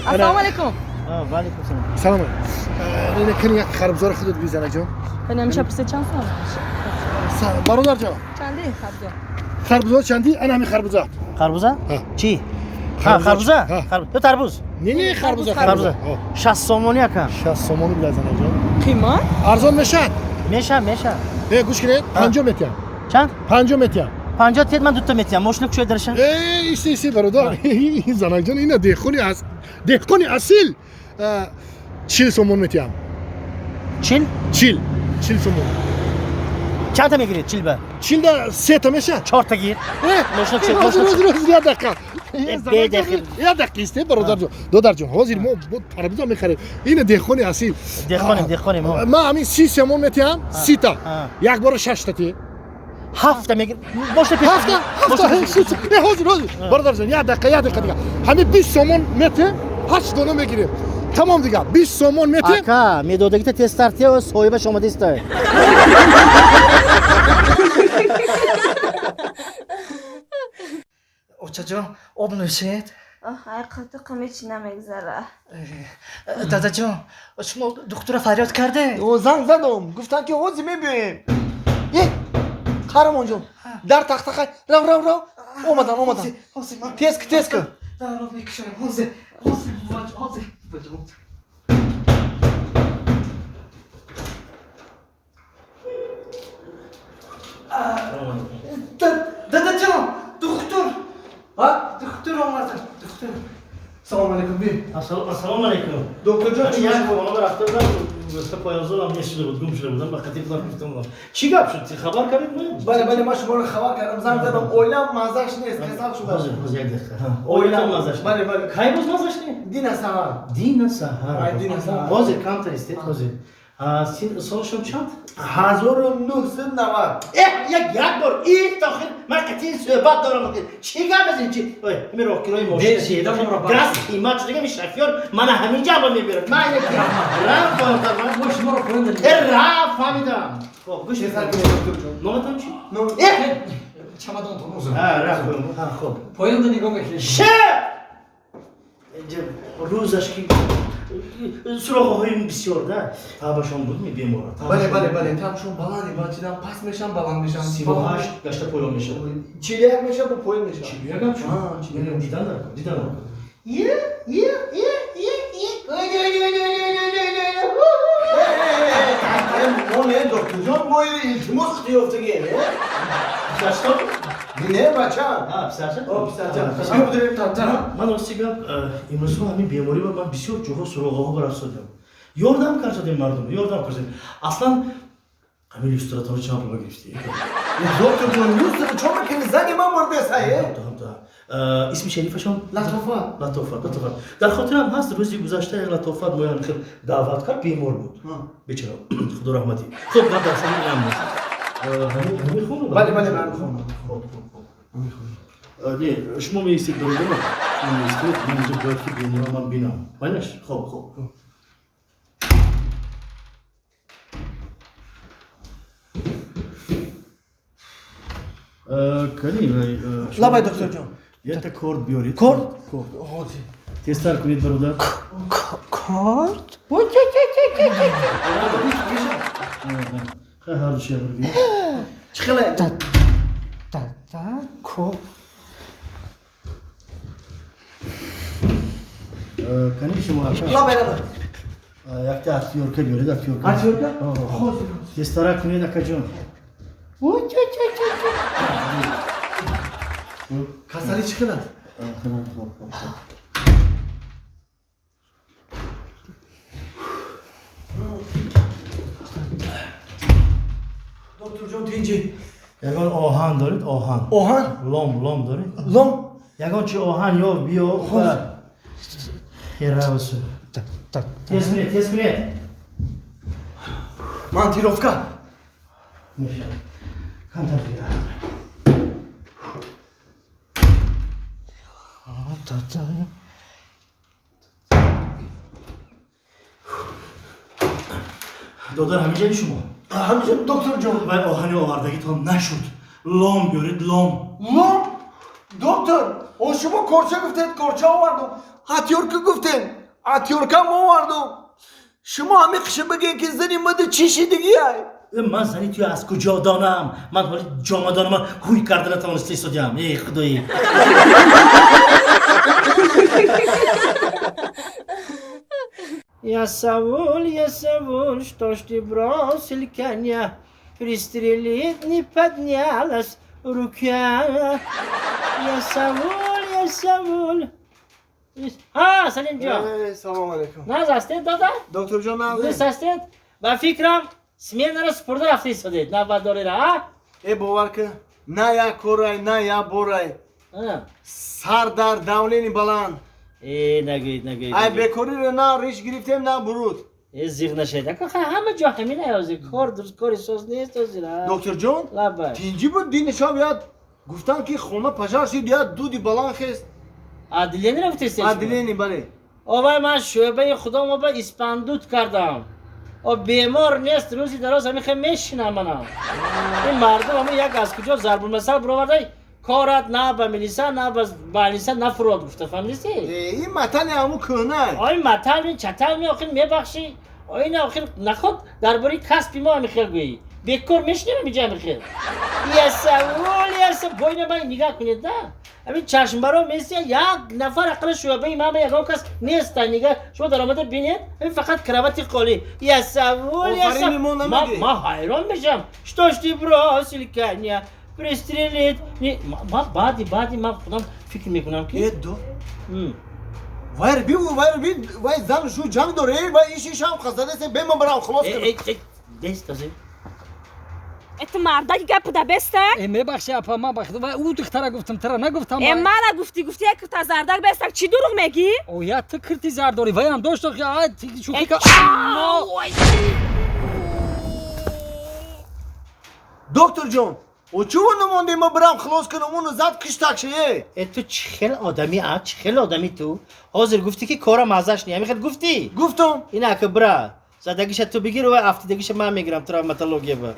Ассалому алайкум. Ва алайкум салом. Салом. Ина кани як харбузаро худат бизан, ҷон. Ҳамеша пурсед чанд сом? Бародар ҷон. Чанди харбуза? Харбуза чанди? Ана ҳамин харбуза. Харбуза? Ҳа. Чӣ? Ҳа, харбуза? Ҳа. Ё тарбуз? Не, не, харбуза, Харбуза. харбуза. 60 сомонӣ ака. 60 сомонӣ бизан, ҷон. Қимат? Арзон мешад? Меша, меша. Э, гӯш кунед, 50 метиям. Чанд? 50 метиям. 50 тет ман дута метиям. Мошина кушои дараша. Э, иси, иси, бародар. Ин занак ҷон, ина деҳқони аз деҳқони асил. 40 сомон метиям. 40? 40. 40 сомон. Чандта мегиред 40 ба? 40 да сета мешад? Чорта гир. Э, Мошина кушои, ҳозир, мошина ҳозир, ҳозир, як дақиқа. Э, Э, бедақиқа. як дақиқа исте, бародар ҷон. Додар ҷон, ҳозир мо тарбуза мехарем. Ина деҳқони асил. Деҳқонем, деҳқонем. Ҳо. Ман ҳамин 30 сомон метиҳам, 30-та. А. Як бора 6-та ти. Ҳафта мегир. Мошина пеш. Ҳафта, ҳафта, э, ҳозир, ҳозир. Бародар ҷон, як дақиқа, як дақиқа дига. Ҳамин 20 сомон метиҳем, 8 дона мегирем. Тамом дига, 20 сомон метиҳем. Ака, медодагита тезтар те, соҳибаш омада истай. Очаҷон, об нӯшед. Оҳ, ай қатиқа мечи намегзара. Дадаҷон, шумо духтура фарёд карде? О, занг задам, гуфтанд ки ҳозир мебиёем. Е, қаҳрамонҷон, дар тахта хай, рав, рав, рав. Омадан, омадан. Ҳозир ман Тез ки, тез ки. Дарро мекушоям. Ҳозир, ҳозир, буваҷон, ҳозир. Буваҷон. Дадаҷон, духтур. Ҳа? Духтур омада, духтур. Салом алейкум, би. Ассалому алейкум. Доктор ҷон, чӣ Як мешавад? хона рафта будам, гуфта поязолам нест шуда буд, гум шуда будам, ба қатъи худам гуфтам будам. Чӣ гап шуд? Хабар кардед мо? Бале, бале, ман шуморо хабар кардам, занг задам. Оилам маззаш нест, касал шуда. Ҳозир, ҳозир, як дақиқа. Ҳа. Оилам маззаш. Бале, бале. Кай боз маззаш не? Дина саҳар. Дина саҳар. Ай, дина саҳар. Ҳозир камтар истед, ҳозир. Солшон чанд? 1990. Э, як як бор ин тохир ман қатъи суҳбат дорам. Чӣ гап мезанӣ? Чӣ? Ой, ҳамин роҳкирои мошин. Бе, шеъдамонро бар. Газ қимат шуда, ҳамин шофёр мана ҳамин ҷаба мебирад. Ман як рафт поёнтар, ман Мо шуморо поён Э, додем. рафт, фаҳмидам. Хоб, гӯш Тезтар кунед. кунед, доктор ҷон. Номатон чӣ? Ном Э! Чамадонтон узр. Ҳа, рафт поён. Ҳа, хоб. Поёнда нигоҳ мекунед. Ше! Инҷа рӯзаш ки суроғаҳои бисёр да табашон буд ми бемора. Бале, бале, бале, табшон баланди, бачидам паст мешам, баланд мешам. 38 гашта поён мешавад. 41 мешам, бо поён мешам. 41 ҳам шуд? А, 41. Дидан дар кор, дидан дар кор. Е, е, е, е, е. Ой, ой, ой, ой, ой, ой, ой, ой, ой. Мо не, доктор ҷон, мо илтимос қиёфтагем. Писарча? Не, бачам. Ҳа, писарча? О, писарча. Биё бидорем там. Ман рости гап, имрӯзҳо ҳамин беморӣ ба ман бисёр ҷоҳо суроғаҳо барафтодем. Ёрдам кардодем мардум, ёрдам кардодем. Аслан ҳамин люстратонро чанд пул гирифтӣ? Доктор ҷон, люстра чо мекунӣ? Зани ман мурдеса, е? Ҳамта, ҳамта. Исми шарифашон? Латофат. Латофат, Латофат. Дар хотирам ҳаст рӯзи гузашта як Латофат моян хел даъват кард, бемор буд. Бечора, худо раҳматӣ. Хуб, гап дар сари инам нест. Ҳамин хона? Бале, бале, ҳамин хона. Хуб, хуб, хуб. Не, шумо меистед, бародаро, шумо меистед, ман инҷо бояд ки бемора ман бинам. Майнаш? Хуб, хуб. Кани, Лабай, доктор ҷон. Якта корд биёред. Корд? Корд. Ҳозир. Тезтар кунед, бародар. Корд? Хай, ҳар душия бигиред. Чӣ хеле? Дада, ко. Кани шумо ака? Лабай, лабай. Якта актёрка биёред, актёрка. Актёрка? Ҳозир. Тезтарак кунед, акаҷон. Касалӣ чӣ хел аст? Доктор ҷон, тинҷӣ. Ягон оҳан доред, оҳан? Оҳан? Лом, лом доред? Лом? Ягон чи оҳан ё биё. Херавсу. Тез кунед, тез кунед. Монтировка. Мешавад. Камтар дигар. Дада. Додар, ҳамиҷаи шумо? Ҳамиҷа, доктор ҷон. Вай оҳани овардагитон нашуд. Лом биёред, лом. Лом? Доктор, о шумо корча гуфтед, корча овардум. Атёрка гуфтед, атёркам овардум. Шумо ҳами қиша бигӯед ки зани мада чӣ шидагиай? Ман зани туя аз куҷо донам? Ман ҳоли ҷомадонама ҳуй карда натавониста истодиам. Эй худои! Я Саул, что ж ты бросил коня? Пристрелить не поднялась рука. Я Саул, я Саул. Ҳа, Салимҷон. Салом алейкум. Наз ҳастед, дода? Докторҷон, наз. Дуруст ҳастед? Ба фикрам, сменаро супурда рафта истодед, навбатдориро, а? Э, бовар кун, на як корай, на як борай. Сар дар давлени баланд. Э, нагӯед, нагӯед. Ай бекориро на риш гирифтем, на буруд. Э, зиғ нашед. Ака, ҳама ҷо ҳамин ҳозир. Кор дуруст, кори соз нест ҳозир. Докторҷон, тинҷӣ буд дини шаб, як гуфтанд ки хона пожар шид, як дуди баланд хест. Отделениро гуфтестед? Отделени, бале. Овай, ман шӯъбаи худомо ба испандут кардам. О, бемор нест, рӯзи дароз ҳамин хел мешинам манам. Ин мардум ҳамун як аз куҷо зарбулмасал бировардай, корат на ба милиса, на ба балниса нафурод гуфта, фаҳмидисти? Ин матали ҳамун кӯҳна. Ой, маталми, чаталми, охир мебахшӣ. Ой, ина охир наход дар бораи касби мо ҳамин хел гӯӣ. Бекор мешинем ҳаминҷа ҳамин хел. Ясавул, яса, бойна ман нигаҳ кунед, да? Ҳамин чашмбаро месия, як нафар ақала шӯъбаи ман ба ягон кас неста. Нигаҳ, шумо даромада бинед, ҳамин фақат кровати холӣ. Ясавул, яса. Ман ҳайрон мешавам. Что ж ты бросил коня? Пристрелить. Ман баъди ман худам фикр мекунам ки. Э, до. Вайр би, вайр би, вай зан шу ҷанг доре, вай иши шам хазадасе, бе ман барам халос кунам. Э, э, дест азин. Это мардак гап да беста? Э, мебахши, апа, ман бахши. Вай ӯ духтара гуфтам, тара нагуфтам. Э, мара гуфти, гуфти як кирта зардак бестак, чӣ дурӯғ мегӣ? О, я ту кирти зард дорӣ, вай ҳам дошт, ай, шӯхӣ ка. Докторҷон, о чӯ намонде ма барам халос кунам, уну зад киштак ше. Э, ту чӣ хел одамӣ, а? Чӣ хел одамӣ ту? Ҳозир гуфтӣ ки корам азаш не, ҳамин хел гуфтӣ? Гуфтам. Ина ака бира. Задагиша ту бигир ва афтидагиша ман мегирам травматология ба.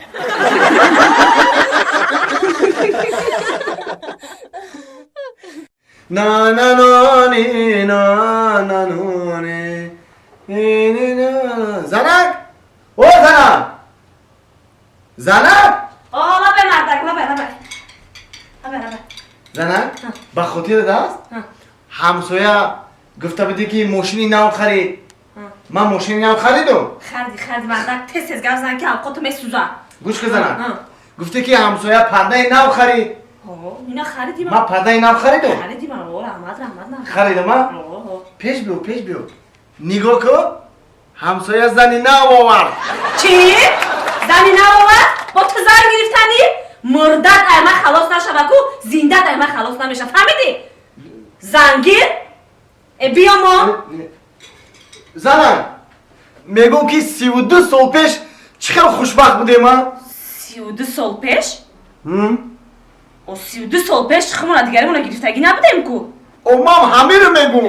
На на на ни на на ну ни ни ни на. Занак! О, занак! Занак! О, лабай мардак, лабай, лабай. Лабай, лабай. Занак, ба хотират аст? Ҳамсоя гуфта будӣ ки мошини нав харид. Ман мошини нав харидум. Харди, харди, мардак, тез тез гап зан ки авқоту месӯза. Гӯш кун, занак. Гуфтӣ ки ҳамсоя пардаи нав харид. Ина хариди ман. Ман пардаи нав харидум. Хариди ман. О, раҳмат, раҳмат, на. Харидам, а? Пеш биё, пеш биё. Нигоҳ кун, ҳамсоя зани нав овард. Чӣ? Зани нав овард? Бо ту зан гирифтанӣ? Мурдат ай ман халос нашава ку, зиндат ай ман халос намеша. Фаҳмидӣ? Зангир? Э, биё мо. Занак, мегӯм ки 32 сол пеш чӣ хел хушбахт будем, а? 32 сол пеш? О, 32 сол пеш хумона дигаримона гирифтагӣ набудем ку? О, ман ҳамиро мегӯм.